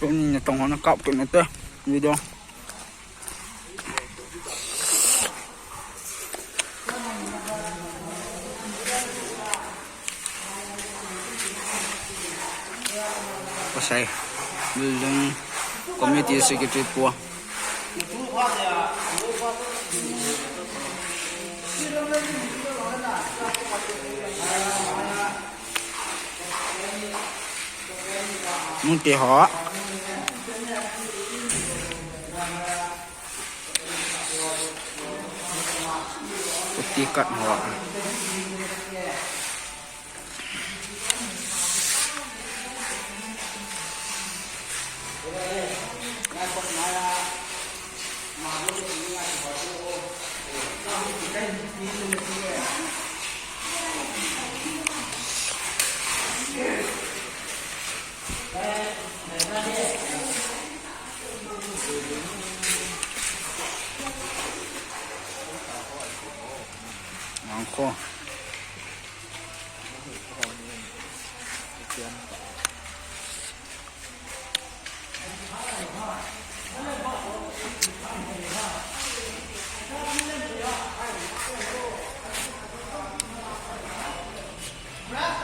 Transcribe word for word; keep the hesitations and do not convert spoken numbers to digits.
Tuni natong ho nakap kit nate. Video. Pasai. Building committee secretary pu. Mun te ho. Puti kat ho. Mangkho.